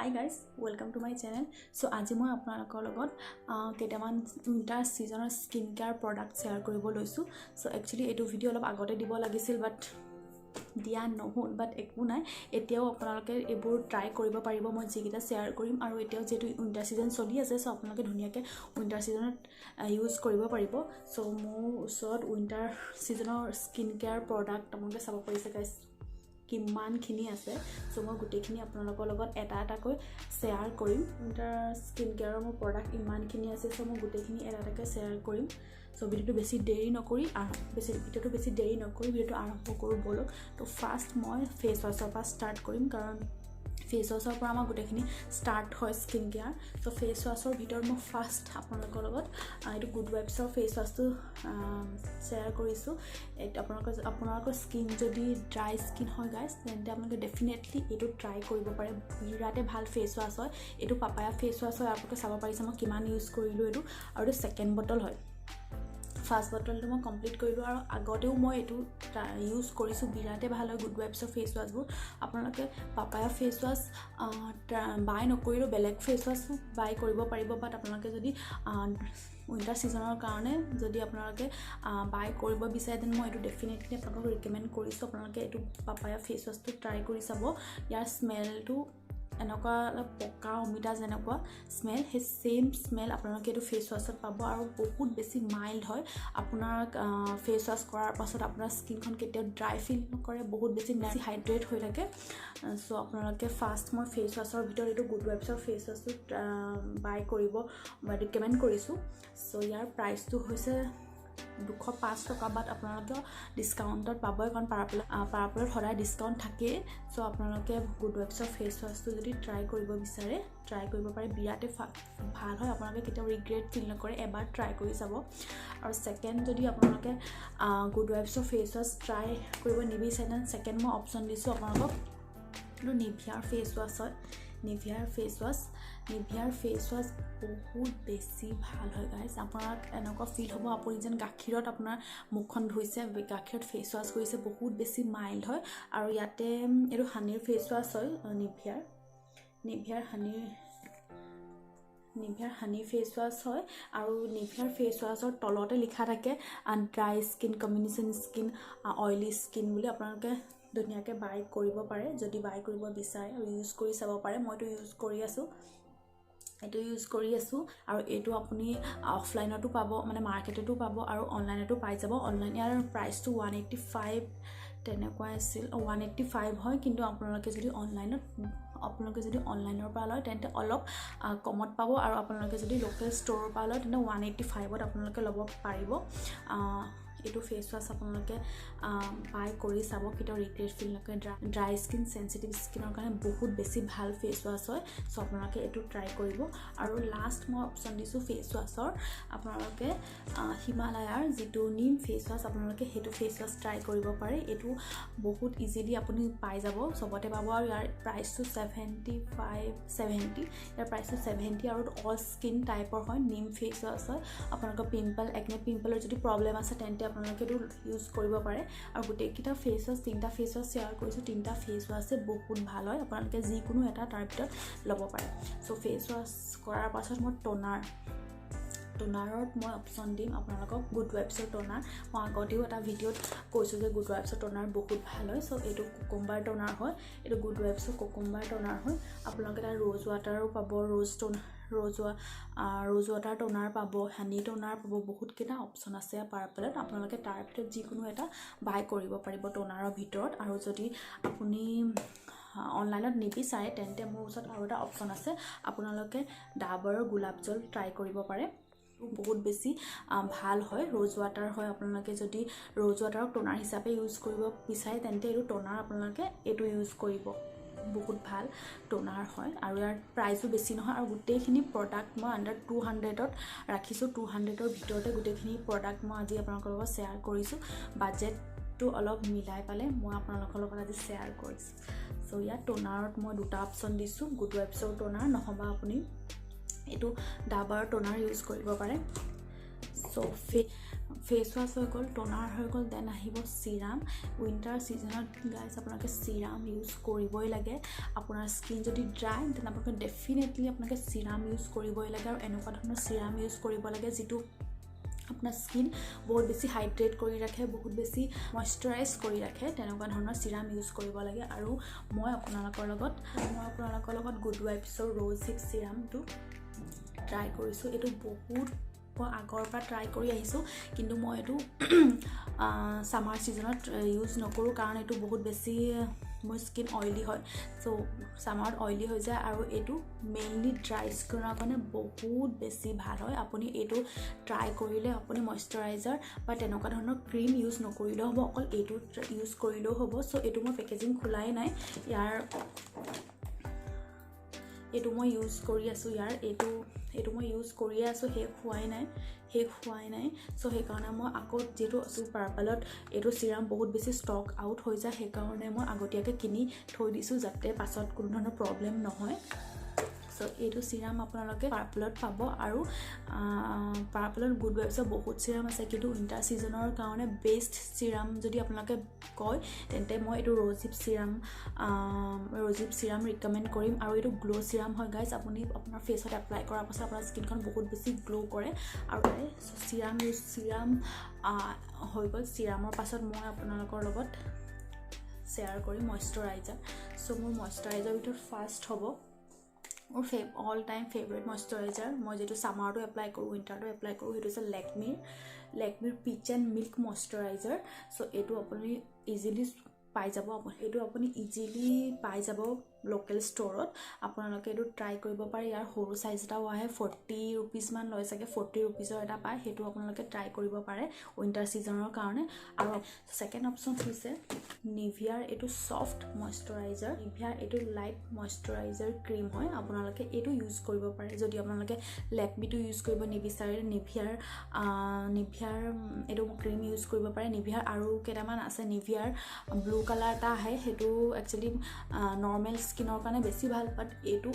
Hi guys, welcome to my channel. So আজি মই আপোনালোকৰ লগত কেইটামান উইণ্টাৰ ছিজনৰ স্কিন কেয়াৰ প্ৰডাক্ট শ্বেয়াৰ কৰিব লৈছোঁ। চ' একচুৱেলি এইটো ভিডিঅ' অলপ আগতে দিব লাগিছিল, বাট দিয়া নহ'ল। বাট একো নাই, এতিয়াও আপোনালোকে এইবোৰ ট্ৰাই কৰিব পাৰিব, মই যিকেইটা শ্বেয়াৰ কৰিম। আৰু এতিয়াও যিহেতু উইণ্টাৰ ছিজন চলি আছে, চ' আপোনালোকে ধুনীয়াকৈ উইণ্টাৰ ছিজনত ইউজ কৰিব পাৰিব। চ' মোৰ ওচৰত উইণ্টাৰ ছিজনৰ স্কিন কেয়াৰ প্ৰডাক্ট আপোনালোকে চাব পাৰিছে গাইজ, কিমানখিনি আছে। চ' মই গোটেইখিনি আপোনালোকৰ লগত এটা এটাকৈ শ্বেয়াৰ কৰিম। উইণ্টাৰ স্কিন কেয়াৰৰ মোৰ প্ৰডাক্ট ইমানখিনি আছে, চ' মই গোটেইখিনি এটা এটাকৈ শ্বেয়াৰ কৰিম। চ' ভিডিঅ'টো বেছি দেৰি নকৰি ভিডিঅ'টো আৰম্ভ কৰোঁ ব'লক। ত' ফাৰ্ষ্ট মই ফেচ ৱাছৰ পৰা ষ্টাৰ্ট কৰিম, কাৰণ ফেচ ৱাছৰ পৰা আমাৰ গোটেইখিনি ষ্টাৰ্ট হয় স্কিন কেয়াৰ। চ' ফেচ ৱাছৰ ভিতৰত মই ফাৰ্ষ্ট আপোনালোকৰ লগত এইটো গুড ৱাইবছৰ ফেচ ৱাছটো শ্বেয়াৰ কৰিছোঁ। এইটো আপোনালোকৰ স্কিন যদি ড্ৰাই স্কিন হয় গাইজ, তেন্তে আপোনালোকে ডেফিনেটলি এইটো ট্ৰাই কৰিব পাৰে। বিৰাটে ভাল ফেচ ৱাছ হয় এইটো। পাপায়া ফেচ ৱাছ হয়। আপোনালোকে চাব পাৰিছে মই কিমান ইউজ কৰিলোঁ এইটো। আৰু এইটো ছেকেণ্ড বটল হয়। ফাৰ্ষ্ট বটলটো মই কমপ্লিট কৰিলোঁ আৰু আগতেও মই এইটো ইউজ কৰিছোঁ। বিৰাটেই ভাল হয় গুড ৱাইবছৰ ফেচ ৱাছবোৰ। আপোনালোকে পাপায়া ফেচ ৱাছ বাই নকৰিলেও বেলেগ ফেচ ৱাছো বাই কৰিব পাৰিব। বাট আপোনালোকে যদি উইণ্টাৰ ছিজনৰ কাৰণে যদি আপোনালোকে বাই কৰিব বিচাৰে, then মই এইটো ডেফিনেটলি আপোনালোকক ৰিকমেণ্ড কৰিছোঁ। আপোনালোকে এইটো পাপায়া ফেচ ৱাছটো ট্ৰাই কৰি চাব। ইয়াৰ স্মেলটো এনেকুৱা অলপ পকা অমিতা যেনেকুৱা স্মেল, সেই ছেইম স্মেল আপোনালোকে এইটো ফেচ ৱাছত পাব। আৰু বহুত বেছি মাইল্ড হয়। আপোনাৰ ফেচ ৱাছ কৰাৰ পাছত আপোনাৰ স্কিনখন কেতিয়াও ড্ৰাই ফিল নকৰে, বহুত বেছি হাইড্ৰেট হৈ থাকে। চ' আপোনালোকে ফাৰ্ষ্ট মই ফেচ ৱাছৰ ভিতৰত এইটো গুড ৱাইবছৰ ফেচ ৱাছটো বাই কৰিব ৰিকমেণ্ড কৰিছোঁ। চ' ইয়াৰ প্ৰাইচটো হৈছে 205 টকা, বাট আপোনালোকে ডিছকাউণ্টত পাবই, কাৰণ পাৰ্পলত সদায় ডিছকাউণ্ট থাকেই। চ' আপোনালোকে গুড ৱাইবছৰ ফেচ ৱাছটো যদি ট্ৰাই কৰিব বিচাৰে, ট্ৰাই কৰিব পাৰে। বিৰাটেই ভাল হয়, আপোনালোকে কেতিয়াও ৰিগ্ৰেট ফিল নকৰে। এবাৰ ট্ৰাই কৰি চাব। আৰু ছেকেণ্ড, যদি আপোনালোকে গুড ৱাইবছৰ ফেচ ৱাছ ট্ৰাই কৰিব নিবিচাৰে, then second মই অপশ্যন দিছোঁ আপোনালোকক। এইটো নিভিয়াৰ ফেচ ৱাছ হয়। নিভিয়াৰ ফেচ ৱাছ, নিভিয়াৰ ফেচ ৱাছ বহুত বেছি ভাল হয় গাইজ। আপোনাক এনেকুৱা ফিল হ'ব আপুনি যেন গাখীৰত আপোনাৰ মুখখন ধুইছে, গাখীৰত ফেচ ৱাছ কৰিছে। বহুত বেছি মাইল্ড হয়। আৰু ইয়াতে এইটো হানিৰ ফেচ ৱাছ হয়। নিভিয়াৰ হানি ফেচ ৱাছ হয়। আৰু নিভিয়াৰ ফেচ ৱাছৰ তলতে লিখা থাকে dry skin, combination skin, oily skin বুলি। আপোনালোকে ধুনীয়াকৈ বাই কৰিব পাৰে যদি বাই কৰিব বিচাৰে আৰু ইউজ কৰি চাব পাৰে। মইতো ইউজ কৰি আছোঁ, এইটো ইউজ কৰি আছোঁ। আৰু এইটো আপুনি অফলাইনতো পাব, মানে মাৰ্কেটতো পাব আৰু অনলাইনতো পাই যাব। অনলাইন ইয়াৰ প্ৰাইচটো 185 তেনেকুৱা আছিল, 185 হয়। কিন্তু আপোনালোকে যদি অনলাইনৰ পৰা লয়, তেন্তে অলপ কমত পাব। আৰু আপোনালোকে যদি লোকেল ষ্ট'ৰৰ পৰা লয়, তেন্তে 185ত আপোনালোকে ল'ব পাৰিব। এইটো ফেচ ৱাছ আপোনালোকে বাই কৰি চাব, কেতিয়াও ৰিগ্ৰেট ফিল নকৰে। ড্ৰাই স্কিন, চেঞ্চিটিভ স্কিনৰ কাৰণে বহুত বেছি ভাল ফেচ ৱাছ হয়। চ' আপোনালোকে এইটো ট্ৰাই কৰিব। আৰু লাষ্ট মই অপশ্যন দিছোঁ ফেচ ৱাছৰ, আপোনালোকে হিমালয়াৰ যিটো নিম ফেচ ৱাছ, আপোনালোকে সেইটো ফেচ ৱাছ ট্ৰাই কৰিব পাৰে। এইটো বহুত ইজিলি আপুনি পাই যাব, চবতে পাব। আৰু ইয়াৰ প্ৰাইচটো 75, 70। ইয়াৰ প্ৰাইচটো 70 আৰু অল স্কিন টাইপৰ হয়। নিম ফেচ ৱাছ হয়। আপোনালোকৰ পিম্পল, একনে পিম্পলৰ যদি প্ৰব্লেম আছে, তেন্তে আপোনালোকে এইটো ইউজ কৰিব পাৰে। আৰু গোটেইকেইটা ফেচ ৱাছ, তিনিটা ফেচ ৱাছ শ্বেয়াৰ কৰিছোঁ, তিনিটা ফেচ ৱাছে বহুত ভাল হয়। আপোনালোকে যিকোনো এটা তাৰ ভিতৰত ল'ব পাৰে। চ' ফেচ ৱাছ কৰাৰ পাছত মই টোনাৰত মই অপশ্যন দিম আপোনালোকক গুড ৱাইবছৰ ট'নাৰ। মই আগতেও এটা ভিডিঅ'ত কৈছোঁ যে গুড ৱাইবছৰ ট'নাৰ বহুত ভাল হয়। চ' এইটো কুকুম্বাৰ ট'নাৰ হয়। এইটো গুড ৱাইবছৰ কুকুম্বাৰ ট'নাৰ হয়। আপোনালোকে তাত ৰ'জ ৱাটাৰো পাব, ৰ'জ টোন ৰ'জ ৰ'জ ৱাটাৰ ট'নাৰ পাব, হানি ট'নাৰ পাব। বহুতকেইটা অপশ্যন আছে পাৰ্পলত। আপোনালোকে তাৰ ভিতৰত যিকোনো এটা বাই কৰিব পাৰিব ট'নাৰৰ ভিতৰত। আৰু যদি আপুনি অনলাইনত নিবিচাৰে, তেন্তে মোৰ ওচৰত আৰু এটা অপশ্যন আছে। আপোনালোকে ডাবৰৰ গোলাপ জল ট্ৰাই কৰিব পাৰে, বহুত বেছি ভাল হয়। ৰ'জ ৱাটাৰ হয়। আপোনালোকে যদি ৰ'জ ৱাটাৰক ট'নাৰ হিচাপে ইউজ কৰিব বিচাৰে, তেন্তে এইটো ট'নাৰ আপোনালোকে এইটো ইউজ কৰিব। বহুত ভাল ট'নাৰ হয় আৰু ইয়াৰ প্ৰাইচো বেছি নহয়। আৰু গোটেইখিনি প্ৰডাক্ট মই আণ্ডাৰ 200ত ৰাখিছোঁ। 200ৰ ভিতৰতে গোটেইখিনি প্ৰডাক্ট মই আজি আপোনালোকৰ লগত শ্বেয়াৰ কৰিছোঁ। বাজেটটো অলপ মিলাই পালে মই আপোনালোকৰ লগত আজি শ্বেয়াৰ কৰিছোঁ। চ' ইয়াত ট'নাৰত মই দুটা অপশ্যন দিছোঁ, গুড ৱাইবছৰ ট'নাৰ নহ'বা আপুনি এইটো ডাবাৰ ট'নাৰ ইউজ কৰিব পাৰে। চ' ফেচ ৱাছ হৈ গ'ল, ট'নাৰ হৈ গ'ল, then আহিব চিৰাম। উইণ্টাৰ ছিজনত গাইজ আপোনালোকে চিৰাম ইউজ কৰিবই লাগে। আপোনাৰ স্কিন যদি ড্ৰাই, then আপোনালোকে ডেফিনেটলি আপোনালোকে চিৰাম ইউজ কৰিবই লাগে। আৰু এনেকুৱা ধৰণৰ চিৰাম ইউজ কৰিব লাগে যিটো আপোনাৰ স্কিন বহুত বেছি হাইড্ৰেট কৰি ৰাখে, বহুত বেছি মইশ্চাৰাইজ কৰি ৰাখে, তেনেকুৱা ধৰণৰ চিৰাম ইউজ কৰিব লাগে। আৰু মই আপোনালোকৰ লগত গুড ৱাইবছৰ ৰ'জ হিপ চিৰামটো ট্ৰাই কৰিছোঁ। এইটো বহুত মই আগৰ পৰা ট্ৰাই কৰি আহিছোঁ, কিন্তু মই এইটো ছামাৰ ছিজনত ইউজ নকৰোঁ, কাৰণ এইটো বহুত বেছি মোৰ স্কিন অইলি হয়। চ' ছামাৰত অইলি হৈ যায় আৰু এইটো মেইনলি ড্ৰাই স্কিনৰ কাৰণে বহুত বেছি ভাল হয়। আপুনি এইটো ট্ৰাই কৰিলে আপুনি মইশ্চাৰাইজাৰ বা তেনেকুৱা ধৰণৰ ক্ৰীম ইউজ নকৰিলেও হ'ব, অকল এইটো ইউজ কৰিলেও হ'ব। চ' এইটো মই পেকেজিং খোলাই নাই ইয়াৰ। এইটো মই ইউজ কৰি আছোঁ ইয়াৰ। এইটো মই ইউজ কৰিয়ে আছোঁ, শেষ হোৱাই নাই। চ' সেইকাৰণে মই আকৌ যিহেতু পাৰ্পলত এইটো চিৰাম বহুত বেছি ষ্টক আউট হৈ যায়, সেইকাৰণে মই আগতীয়াকৈ কিনি থৈ দিছোঁ, যাতে পাছত কোনো ধৰণৰ প্ৰব্লেম নহয়। চ' এইটো চিৰাম আপোনালোকে পাৰ্পলত পাব। আৰু পাৰ্পলত গুড ৱাইবছৰ বহুত চিৰাম আছে, কিন্তু উইণ্টাৰ ছিজনৰ কাৰণে বেষ্ট চিৰাম যদি আপোনালোকে কয়, তেন্তে মই এইটো ৰ'জ হিপ চিৰাম ৰিকমেণ্ড কৰিম। আৰু এইটো গ্ল' চিৰাম হয় গাইজ। আপুনি আপোনাৰ ফেচত এপ্লাই কৰাৰ পাছত আপোনাৰ স্কিনখন বহুত বেছি গ্ল' কৰে। আৰু চিৰাম হৈ গ'ল। চিৰামৰ পাছত মই আপোনালোকৰ লগত শ্বেয়াৰ কৰিম মইশ্চাৰাইজাৰ। চ' মোৰ মইশ্চাৰাইজাৰ ভিতৰত ফাৰ্ষ্ট হ'ব মোৰ অল টাইম ফেভৰেট মইশ্চাৰাইজাৰ। মই যিটো ছামাৰটো এপ্লাই কৰোঁ, উইণ্টাৰটো এপ্লাই কৰোঁ, সেইটো হৈছে লেকমিৰ পিচ এণ্ড মিল্ক মইশ্চাৰাইজাৰ। চ' এইটো আপুনি ইজিলি পাই যাব, এইটো আপুনি ইজিলি পাই যাব লোকেল ষ্ট'ৰত। আপোনালোকে এইটো ট্ৰাই কৰিব পাৰে। ইয়াৰ সৰু চাইজ এটাও আহে, 40 ৰুপিজমান লয় চাগে, 40 ৰুপিজৰ এটা পায়। সেইটো আপোনালোকে ট্ৰাই কৰিব পাৰে উইণ্টাৰ ছিজনৰ কাৰণে। আৰু ছেকেণ্ড অপশ্যন হৈছে নিভিয়াৰ এইটো ছফ্ট মইশ্চাৰাইজাৰ। নিভিয়াৰ এইটো লাইট মইশ্চাৰাইজাৰ ক্ৰীম হয়। আপোনালোকে এইটো ইউজ কৰিব পাৰে। যদি আপোনালোকে লেকমিটো ইউজ কৰিব নিবিচাৰে, নিভিয়াৰ এইটো ক্ৰীম ইউজ কৰিব পাৰে। নিভিয়াৰ আৰু কেইটামান আছে। নিভিয়াৰ ব্লু কালাৰ এটা আহে, সেইটো একচুৱেলি নৰ্মেল স্কিনৰ কাৰণে বেছি ভাল, বাট এইটো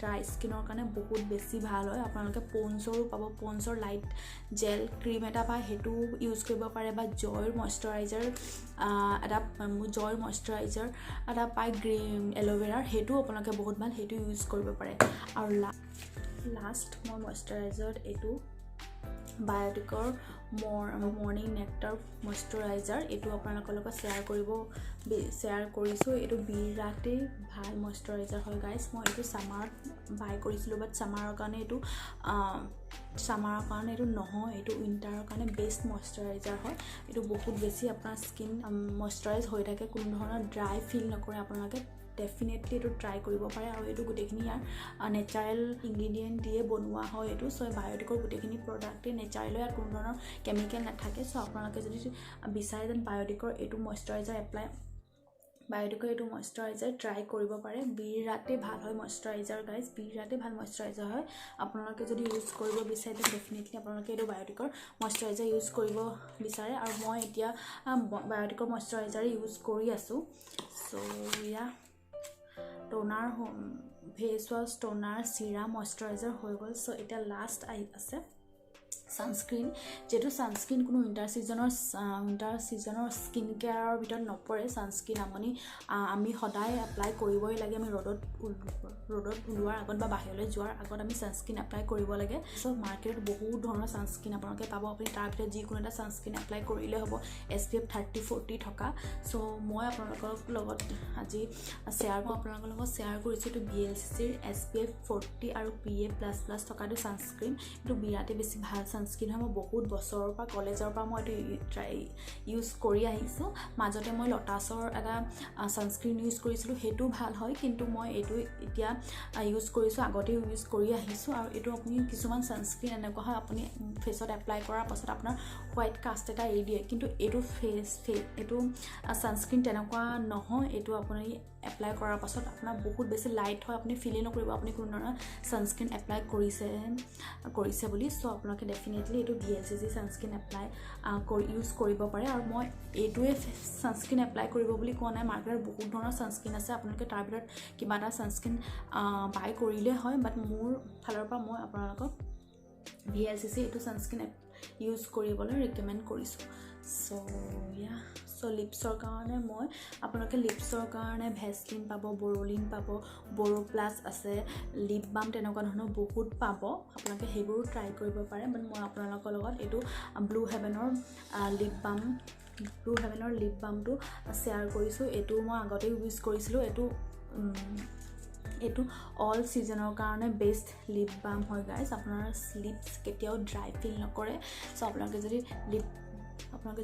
ড্ৰাই স্কিনৰ কাৰণে বহুত বেছি ভাল হয়। আপোনালোকে প'ণ্ডছৰো পাব, প'ণ্ডছৰ লাইট জেল ক্ৰীম এটা পায়, সেইটো ইউজ কৰিব পাৰে। বা জয়ৰ মইশ্চাৰাইজাৰ এটা পায় গ্ৰীণ এল'ভেৰাৰ, সেইটোও আপোনালোকে বহুত ভাল, সেইটো ইউজ কৰিব পাৰে। আৰু লাষ্ট মই মইশ্চাৰাইজাৰত এইটো বায়'টিকৰ মৰ্ণিং নেক্টাৰ মইশ্চাৰাইজাৰ, এইটো আপোনালোকৰ লগত শ্বেয়াৰ কৰিছোঁ। এইটো বিৰাটেই ভাল মইশ্চাৰাইজাৰ হয় গাইজ। মই এইটো ছামাৰত বাই কৰিছিলোঁ, বাট ছামাৰৰ কাৰণে এইটো নহয়, এইটো উইণ্টাৰৰ কাৰণে বেষ্ট মইশ্চাৰাইজাৰ হয়। এইটো বহুত বেছি আপোনাৰ স্কিন মইশ্চাৰাইজ হৈ থাকে, কোনো ধৰণৰ ড্ৰাই ফিল নকৰে। আপোনালোকে ডেফিনেটলি এইটো ট্ৰাই কৰিব পাৰে। আৰু এইটো গোটেইখিনি ইয়াৰ নেচাৰেল ইনগ্ৰিডিয়েণ্ট দিয়ে বনোৱা হয় এইটো। চ' বায়'টিকৰ গোটেইখিনি প্ৰডাক্টেই নেচাৰেল হয়, ইয়াত কোনো ধৰণৰ কেমিকেল নাথাকে। চ' আপোনালোকে যদি বিচাৰে, then বায়'টিকৰ এইটো মইশ্চাৰাইজাৰ ট্ৰাই কৰিব পাৰে। বিৰাটেই ভাল হয় মইশ্চাৰাইজাৰ গাইজ, বিৰাটেই ভাল মইশ্চাৰাইজাৰ হয়। আপোনালোকে যদি ইউজ কৰিব বিচাৰে, then definitely আপোনালোকে এইটো বায়'টিকৰ মইশ্চাৰাইজাৰ ইউজ কৰিব বিচাৰে। আৰু মই এতিয়া বায়'টিকৰ মইশ্চাৰাইজাৰ ইউজ কৰি আছোঁ। চ' ইয়া, toner, face wash, toner, serum, moisturizer হৈ গ'ল। চ' এতিয়া লাষ্ট আহি আছে ছানস্ক্ৰীণ। যিহেতু ছানস্ক্ৰীণ কোনো উইণ্টাৰ ছিজনৰ স্কিন কেয়াৰৰ ভিতৰত নপৰে, ছানস্ক্ৰীণ আমি সদায় এপ্লাই কৰিবই লাগে। আমি ৰ'দত ওলোৱাৰ আগত বা বাহিৰলৈ যোৱাৰ আগত আমি ছানস্ক্ৰীণ এপ্লাই কৰিব লাগে। চ' মাৰ্কেটত বহুত ধৰণৰ ছানস্ক্ৰীণ আপোনালোকে পাব। আপুনি তাৰ ভিতৰত যিকোনো এটা ছানস্ক্ৰীণ এপ্লাই কৰিলে হ'ব, এছপিএফ 30, 40 থকা। চ' মই আপোনালোকৰ লগত শ্বেয়াৰ কৰিছোঁ এইটো ভিএলচিচিৰ এছপিএফ 40 আৰু পিএ++ থকাটো ছানস্ক্ৰীণ। এইটো বিৰাটেই বেছি ভাল ছানস্ক্ৰীণ হয়। মই বহুত বছৰৰ পৰা, কলেজৰ পৰা মই এইটো ইউজ কৰি আহিছোঁ। মাজতে মই লটাছৰ এটা ছানস্ক্ৰীণ ইউজ কৰিছিলোঁ, সেইটোও ভাল হয়, কিন্তু মই এইটো এতিয়া ইউজ কৰিছোঁ, আগতেও ইউজ কৰি আহিছোঁ। আৰু এইটো আপুনি কিছুমান ছানস্ক্ৰীণ এনেকুৱা হয়, আপুনি ফেচত এপ্লাই কৰাৰ পাছত আপোনাৰ হোৱাইট কাষ্ট এটা এৰি দিয়ে, কিন্তু এইটো ছানস্ক্ৰীণ তেনেকুৱা নহয়। এইটো আপুনি এপ্লাই কৰাৰ পাছত আপোনাৰ বহুত বেছি লাইট হয়, আপুনি ফিলেই নকৰিব আপুনি কোনো ধৰণৰ ছানস্ক্ৰীণ এপ্লাই কৰিছে বুলি। চ' আপোনালোকে ডেফিনেটলি এইটো ভিএলচিচি ছানস্ক্ৰীণ এপ্লাই কৰি ইউজ কৰিব পাৰে। আৰু মই এইটোৱে ছানস্ক্ৰীণ এপ্লাই কৰিব বুলি কোৱা নাই। মাৰ্কেটত বহুত ধৰণৰ ছানস্ক্ৰীণ আছে, আপোনালোকে তাৰ ভিতৰত কিবা এটা ছানস্ক্ৰীণ বাই কৰিলেই হয়। বাট মোৰ ফালৰ পৰা মই আপোনালোকক ভিএলচিচি এইটো ছানস্ক্ৰীণ ইউজ কৰিবলৈ ৰিকমেণ্ড কৰিছোঁ। চ' ইয়া, চ' লিপছৰ কাৰণে মই আপোনালোকে লিপছৰ কাৰণে ভেচলিন পাব, বৰলিন পাব, ব'ৰ' প্লাছ আছে, লিপ বাম তেনেকুৱা ধৰণৰ বহুত পাব, আপোনালোকে সেইবোৰো ট্ৰাই কৰিব পাৰে। বাট মই আপোনালোকৰ লগত এইটো ব্লু হেভেনৰ লিপ বাম, ব্লু হেভেনৰ লিপ বামটো শ্বেয়াৰ কৰিছোঁ। এইটো মই আগতেও ইউজ কৰিছিলোঁ। এইটো অল ছিজনৰ কাৰণে বেষ্ট লিপ বাম হয় গাইজ। আপোনাৰ লিপছ কেতিয়াও ড্ৰাই ফিল নকৰে। চ' আপোনালোকে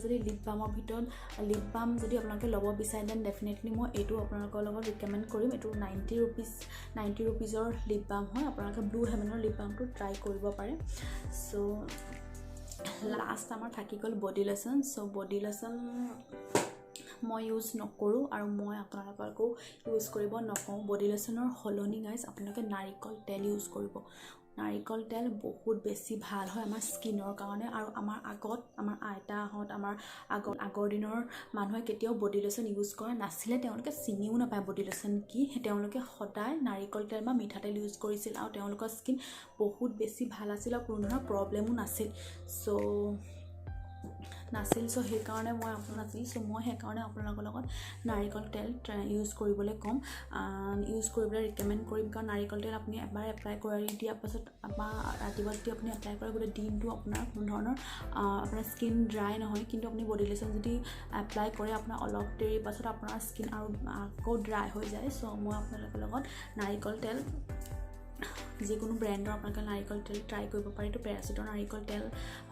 যদি লিপ বামৰ ভিতৰত লিপ বাম যদি আপোনালোকে ল'ব বিচাৰে, then definitely মই এইটো আপোনালোকৰ লগত ৰিকমেণ্ড কৰিম। এইটো 90 ৰুপিজৰ লিপ বাম হয়। আপোনালোকে ব্লু হেভেনৰ লিপ বামটো ট্ৰাই কৰিব পাৰে। চ' লাষ্ট আমাৰ থাকি গ'ল বডি লোচন। চ' বডি লোচন মই ইউজ নকৰোঁ আৰু মই আপোনালোককো ইউজ কৰিব নকওঁ। বডি লোচনৰ সলনি গাইজ আপোনালোকে নাৰিকল তেল ইউজ কৰিব। নাৰিকল তেল বহুত বেছি ভাল হয় আমাৰ স্কিনৰ কাৰণে। আৰু আমাৰ আগত আমাৰ আইতাহঁত, আমাৰ আগৰ দিনৰ মানুহে কেতিয়াও বডি লোচন ইউজ কৰা নাছিলে, তেওঁলোকে চিনিও নাপায় বডি লোচন কি। তেওঁলোকে সদায় নাৰিকল তেল বা মিঠাতেল ইউজ কৰিছিল আৰু তেওঁলোকৰ স্কিন বহুত বেছি ভাল আছিল আৰু কোনো ধৰণৰ প্ৰব্লেমো নাছিল। চ' সেইকাৰণে মই আপোনাক চ' মই সেইকাৰণে আপোনালোকৰ লগত নাৰিকল তেল ইউজ কৰিবলৈ ক'ম, ইউজ কৰিবলৈ ৰিকমেণ্ড কৰিম। কাৰণ নাৰিকল তেল আপুনি এবাৰ এপ্লাই কৰি দিয়াৰ পাছত বা ৰাতিপুৱা যদি আপুনি এপ্লাই কৰে, গোটেই দিনটো আপোনাৰ কোনো ধৰণৰ আপোনাৰ স্কিন ড্ৰাই নহয়। কিন্তু আপুনি বডি লোচন যদি এপ্লাই কৰে, আপোনাৰ অলপ দেৰিৰ পাছত আপোনাৰ স্কিন আৰু আকৌ ড্ৰাই হৈ যায়। চ' মই আপোনালোকৰ লগত নাৰিকল তেল, যিকোনো ব্ৰেণ্ডৰ আপোনালোকে নাৰিকল তেল ট্ৰাই কৰিব পাৰে। এইটো পেৰাচুটৰ নাৰিকল তেল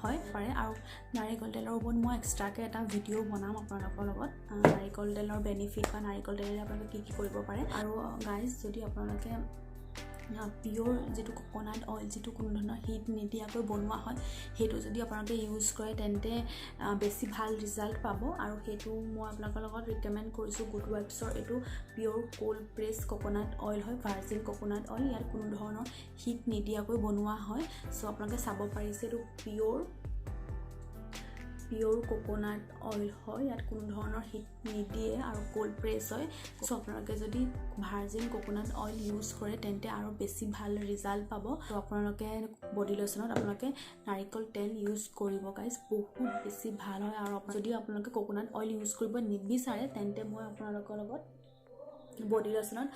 হয় পাৰে। আৰু নাৰিকল তেলৰ ওপৰত মই এক্সট্ৰাকৈ এটা ভিডিঅ' বনাম আপোনালোকৰ লগত, নাৰিকল তেলৰ বেনিফিট বা নাৰিকল তেলেৰে আপোনালোকে কি কি কৰিব পাৰে। আৰু গাইজ, যদি আপোনালোকে পিয়'ৰ যিটো কক'নাট অইল, যিটো কোনো ধৰণৰ হিট নিদিয়াকৈ বনোৱা হয়, সেইটো যদি আপোনালোকে ইউজ কৰে তেন্তে বেছি ভাল ৰিজাল্ট পাব। আৰু সেইটো মই আপোনালোকৰ লগত ৰিকমেণ্ড কৰিছোঁ। গুড ৱাইবছৰ এইটো pure cold press coconut oil হয়, ভাৰ্জিন কক'নাট অইল। ইয়াত কোনো ধৰণৰ হিট নিদিয়াকৈ বনোৱা হয়। চ' আপোনালোকে চাব পাৰিছে এইটো পিয়'ৰ কক'নাট অইল হয়, ইয়াত কোনো ধৰণৰ হিট নিদিয়ে আৰু ক'ল্ড প্ৰেছ হয়। চ' আপোনালোকে যদি ভাৰ্জিন কক'নাট অইল ইউজ কৰে তেন্তে আৰু বেছি ভাল ৰিজাল্ট পাব। ত' আপোনালোকে বডি লোচনত আপোনালোকে নাৰিকল তেল ইউজ কৰিব গাইজ, বহুত বেছি ভাল হয়। আৰু যদি আপোনালোকে কক'নাট অইল ইউজ কৰিব নিবিচাৰে তেন্তে মই আপোনালোকৰ লগত বডি লোচনত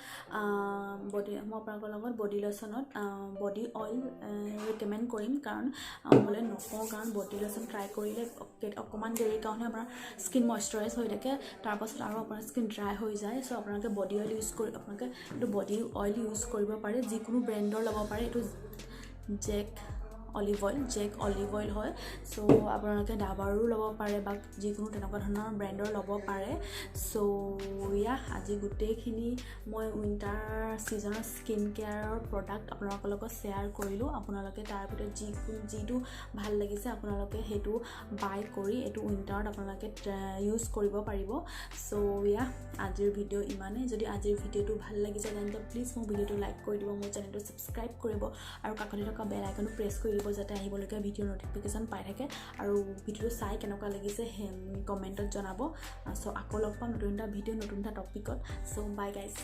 বডি মই আপোনালোকৰ লগত বডি লোচনত বডি অইল ৰিকমেণ্ড কৰিম। কাৰণ বোলে নকওঁ, কাৰণ বডি লোচন ট্ৰাই কৰিলে অকণমান দেৰিৰ কাৰণে আপোনাৰ স্কিন মইশ্চাৰাইজ হৈ থাকে, তাৰপাছত আৰু আপোনাৰ স্কিন ড্ৰাই হৈ যায়। চ' আপোনালোকে বডি অইল ইউজ কৰি আপোনালোকে এইটো বডি অইল ইউজ কৰিব পাৰে, যিকোনো ব্ৰেণ্ডৰ ল'ব পাৰে। এইটো জেক অলিভ অইল হয়। চ' আপোনালোকে ডাবাৰো ল'ব পাৰে বা যিকোনো তেনেকুৱা ধৰণৰ ব্ৰেণ্ডৰ ল'ব পাৰে। চ' ইয়া, আজি গোটেইখিনি মই উইণ্টাৰ ছিজনৰ স্কিন কেয়াৰৰ প্ৰডাক্ট আপোনালোকৰ লগত শ্বেয়াৰ কৰিলোঁ। আপোনালোকে তাৰ ভিতৰত যিটো ভাল লাগিছে আপোনালোকে সেইটো বাই কৰি এইটো উইণ্টাৰত আপোনালোকে ইউজ কৰিব পাৰিব। চ' ইয়া, আজিৰ ভিডিঅ' ইমানেই। যদি আজিৰ ভিডিঅ'টো ভাল লাগিছে তেন্তে প্লিজ মোৰ ভিডিঅ'টো লাইক কৰি দিব, মোৰ চেনেলটো ছাবস্ক্ৰাইব কৰিব আৰু কাষতে থকা বেল আইকনো প্ৰেছ কৰি দিব, যাতে আহিবলগীয়া ভিডিঅ'ৰ ন'টিফিকেশ্যন পাই থাকে। আৰু ভিডিঅ'টো চাই কেনেকুৱা লাগিছে কমেণ্টত জনাব। চ' আকৌ লগ পাম নতুন এটা ভিডিঅ' নতুন এটা টপিকত। চ' বাই গাইজ।